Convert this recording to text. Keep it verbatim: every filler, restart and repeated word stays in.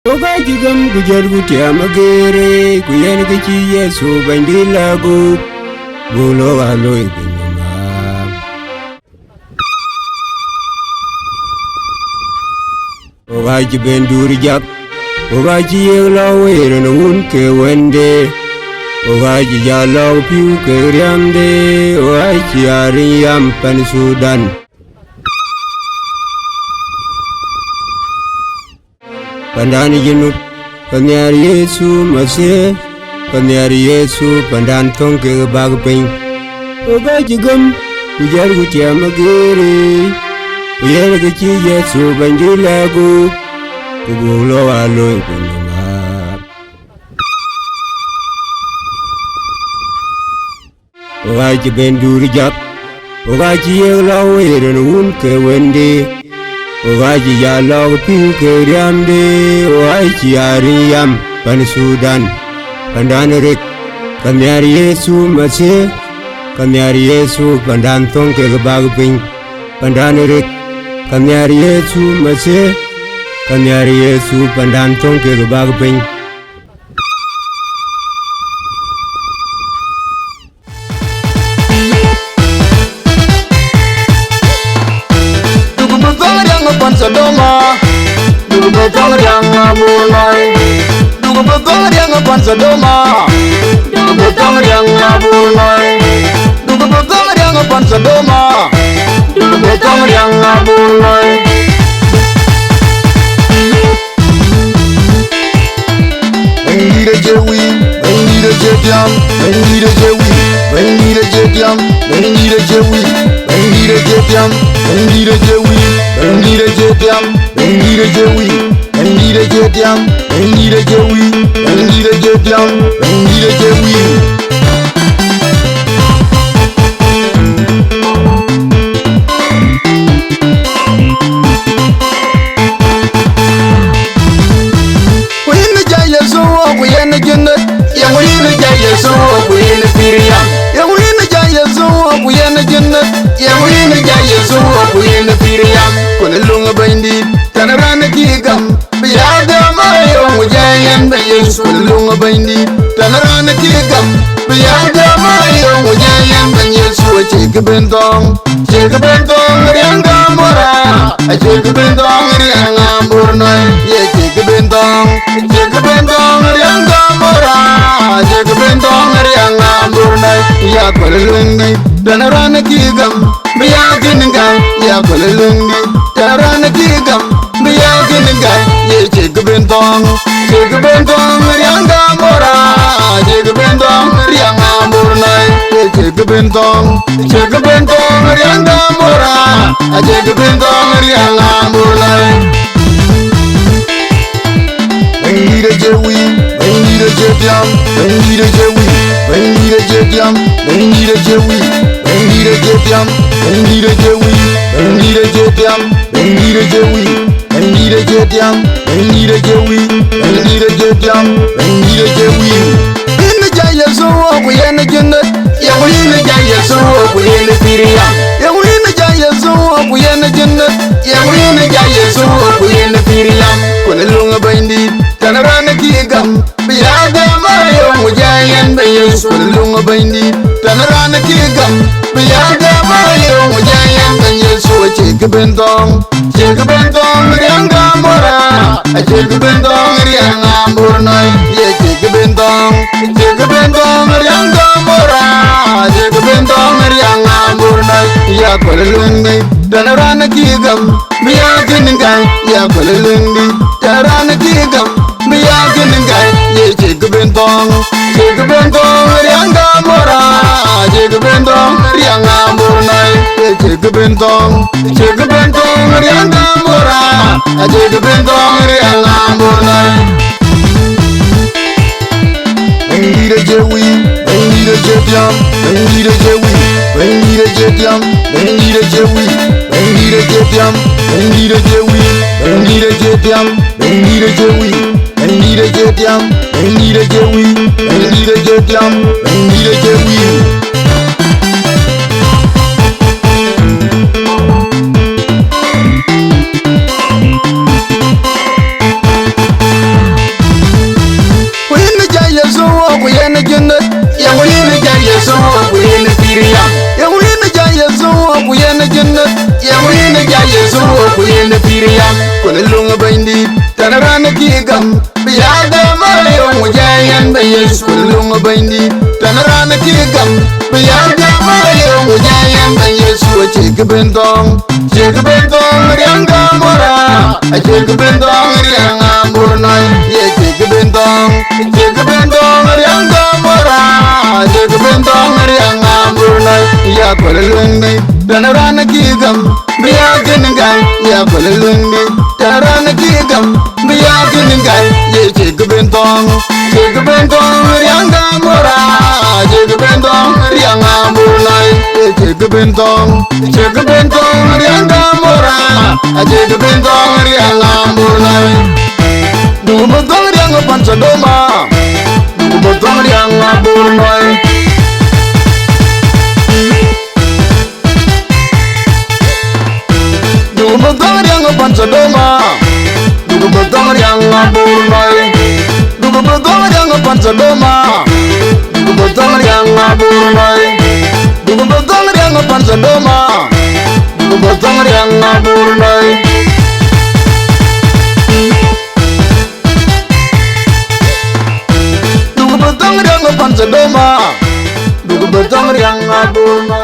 Ku ka cï gam ku jɔt ku tiam ageere, ku yen kë cï Yecu Bɛ̈nydït lɛ̈k gup, buk lɔ̈k aa looi piny nɔm aa. Ku ka cï ben duur jak, ku ka cï yiëk lɔ wëër në wun ke Wënde, ku ka cï jal lɔ̈k pïu ke riɛmde, ku ka cï aa riny yam pan Thudan. Pandan Junub, ka nhiaar Yecu Mathië, ka nhiaar Yecu pandan thöŋ kek bak piny. Ku ka cï gam, ku jɔt ku tiam ageere, ku yen kë cï Yecu Bɛ̈nydït lɛ̈k gup, ku buk lɔ̈k aa looi piny nɔm aa. Ku ka cï ben duur jak, ku ka cï yiëk lɔ wëër në wun ke Wënde, ku ka cï jal lɔ̈k pïu ke riɛmde, ku ka cï aa riny yam pan Thudan. Pandan Rek, ka nhiaar Yecu Mathië, ka nhiaar Yecu pandan thöŋ kek bak piny. Pandan Rek, ka nhiaar Yecu Mathië, ka nhiaar Yecu pandan thöŋ kek bak piny. Duk bï thɔŋ riäŋ pan Sodoma, duk bï thɔŋ riäŋ Abur Nɔi. Duk bï thɔŋ riäŋ pan Sodoma, duk bï thɔŋ riäŋ Abur Nɔi. Duk bï thɔŋ riäŋ pan Sodoma, duk bï thɔŋ riäŋ Abur Nɔi. Bɛ̈nydït acie wïc, Bɛ̈nydït acie tiam, Bɛ̈nydït acie wïc, Bɛ̈nydït acie tiam, Bɛ̈nydït acie wïc, Bɛ̈nydït acie tiam, Bɛ̈nydït acie wïc, Bɛ̈nydït acie tiam, Bɛ̈nydït acie wïc, Bɛ̈nydït acie tiam, Bɛ̈nydït acie wïc, Bɛ̈nydït acie tiam, Bɛ̈nydït acie wïc. Ku yïn ë jai Yecu, ku yen ë jënë, yeŋö yïn ë jai Yecu, ku yen ë pïïr yam? Yeŋö yïn ë jai Yecu, ku yen ë jënë, yeŋö yïn ë jai Yecu, ku yen ë pïïr yam? Ku në löŋ ë Bɛ̈nydït, tɛ̈n raan ë kï gam, bï ya gam ayöŋ ë jai yen Bɛ̈ny Yecu. Ku në löŋ ë Bɛ̈nydït, tɛ̈n raan ë kï gam, bï ya gam ayöŋ ë jai yen Bɛ̈ny Yecu. Acie kë ben thɔ̈ɔ̈ŋ, acie kë ben thɔ̈ɔ̈ŋ riäŋ Gambora, acie kë ben thɔ̈ɔ̈ŋ riäŋ Abur Nɔi. Ye acie kë ben thɔ̈ɔ̈ŋ, acie kë ben thɔ̈ɔ̈ŋ riäŋ Gambora, acie kë ben thɔ̈ɔ̈ŋ riäŋ Abur Nɔi. Ya kuɛl löŋdï, tɛ̈n raan ë kï gam, bï ya kën gam, ya kuɛl löŋdï, tɛ̈n raan ë kï gam, bï ya kën gam. Ye acie kë ben thɔ̈ɔ̈ŋ, acie kë ben thɔ̈ɔ̈ŋ riäŋ Gambora, acie kë ben thɔ̈ɔ̈ŋ riäŋ Abur Nɔi. Ye acie kë ben thɔ̈ɔ̈ŋ, acie kë ben thɔ̈ɔ̈ŋ riäŋ Gambora, acie kë ben thɔ̈ɔ̈ŋ riäŋ Abur Nɔi. Bɛ̈nydït acie wïc, Bɛ̈nydït acie tiam, Bɛ̈nydït acie wïc, Bɛ̈nydït acie tiam, Bɛ̈nydït acie wïc, Bɛ̈nydït acie tiam, Bɛ̈nydït acie wïc, Bɛ̈nydït acie tiam, Bɛ̈nydït acie wïc, Bɛ̈nydït acie tiam, Bɛ̈nydït acie wïc, Bɛ̈nydït acie tiam, Bɛ̈nydït acie wïc. Yïn ë jai Yecu, ku yen ë jënë, yeŋö yïn ë jai Yecu, ku yen ë pïïr yam? Yeŋö yïn ë jai Yecu, ku yen ë jënë, yeŋö yïn ë jai Yecu, ku yen ë pïïr yam? Ku në löŋ ë Bɛ̈nydït, tɛ̈n raan ë kï gam, bï ya gam ayöŋ ë jai yen Bɛ̈ny Yecu. Ku në löŋ ë Bɛ̈nydït, tɛ̈n raan ë kï gam, bï ya gam ayöŋ ë jai yen Bɛ̈ny Yecu. Acie kë ben thɔ̈ɔ̈ŋ, acie kë ben thɔ̈ɔ̈ŋ riäŋ Gambora, acie kë ben thɔ̈ɔ̈ŋ riäŋ Abur Nɔi. Ye acie kë ben thɔ̈ɔ̈ŋ, acie kë ben thɔ̈ɔ̈ŋ riäŋ Gambora, acie kë ben thɔ̈ɔ̈ŋ riäŋ Abur Nɔi. Ya kuɛl löŋdï, tɛ̈n raan ë kï gam, bï ya kën gam, ya kuɛl löŋdï, tɛ̈n raan ë kï gam, bï ya kën gam. Ye acie kë ben thɔ̈ɔ̈ŋ, acie kë ben thɔ̈ɔ̈ŋ riäŋ Gambora, acie kë ben thɔ̈ɔ̈ŋ riäŋ Abur Nɔi. Ye acie kë ben thɔ̈ɔ̈ŋ, acie kë ben thɔ̈ɔ̈ŋ riäŋ Gambora, acie kë ben thɔ̈ɔ̈ŋ riäŋ Abur Nɔi. Bɛ̈nydït acie wïc, Bɛ̈nydït acie tiam, Bɛ̈nydït acie wïc, Bɛ̈nydït acie tiam, Bɛ̈nydït acie wïc, Bɛ̈nydït acie tiam, Bɛ̈nydït acie wïc, Bɛ̈nydït acie tiam, Bɛ̈nydït acie wïc, Bɛ̈nydït acie tiam, Bɛ̈nydït acie wïc, Bɛ̈nydït acie tiam, Bɛ̈nydït acie wïc. Kul luŋ Bɛ̈nydït, tɛ̈n raan kï gam, bï ya gam ë yöŋ ë jai yɛn bɛ Yecu. Kul luŋ Bɛ̈nydït, tɛ̈n raan kï gam, bï ya gam ë yöŋ ë jai yɛn bɛ Yecu. Acï kë ben thɔ̈ŋ, cï kë ben thɔ̈ŋ riɛŋ gam wora, acï kë ben thɔ̈ŋ riɛŋ ambur nɔi, ye cï kë ben thɔ̈ŋ, cï kë ben thɔ̈ŋ riɛŋ gam wora, acï kë ben thɔ̈ŋ riɛŋ ambur nɔi. Ya kul luŋ Bɛ̈nydït, tɛ̈n raan kï gam, bï ya kën gam, ya kul luŋ Bɛ̈nydït, tɛ̈n raan kï gam, bï ya kën gam, ye cï kë ben thɔ̈ŋ, cï kë ben thɔ̈ŋ riɛŋ gam wora, cï kë ben thɔ̈ŋ riɛŋ ambur nɔi, ye cï kë ben thɔ̈ŋ, cï kë ben thɔ̈ŋ riɛŋ gam wora, acï kë ben thɔ̈ŋ riɛŋ ambur nɔi. Duk bï thɔ̈ŋ riɛŋ pan Sodoma, duk bï thɔ̈ŋ riɛŋ ambur nɔi. Duk bï thɔ̈ŋ riɛŋ pan Sodoma, duk bï thɔ̈ŋ riɛŋ ambur nɔi. Duk bï thɔ̈ŋ riɛŋ pan Sodoma, duk bï thɔ̈ŋ riɛŋ ambur nɔi. Duk bï thɔ̈ŋ riɛŋ pan Sodoma, duk bï thɔ̈ŋ riɛŋ ambur nɔi. Duk bï thɔ̈ŋ riɛŋ pan Sodoma, duk bï thɔ̈ŋ riɛŋ ambur nɔi.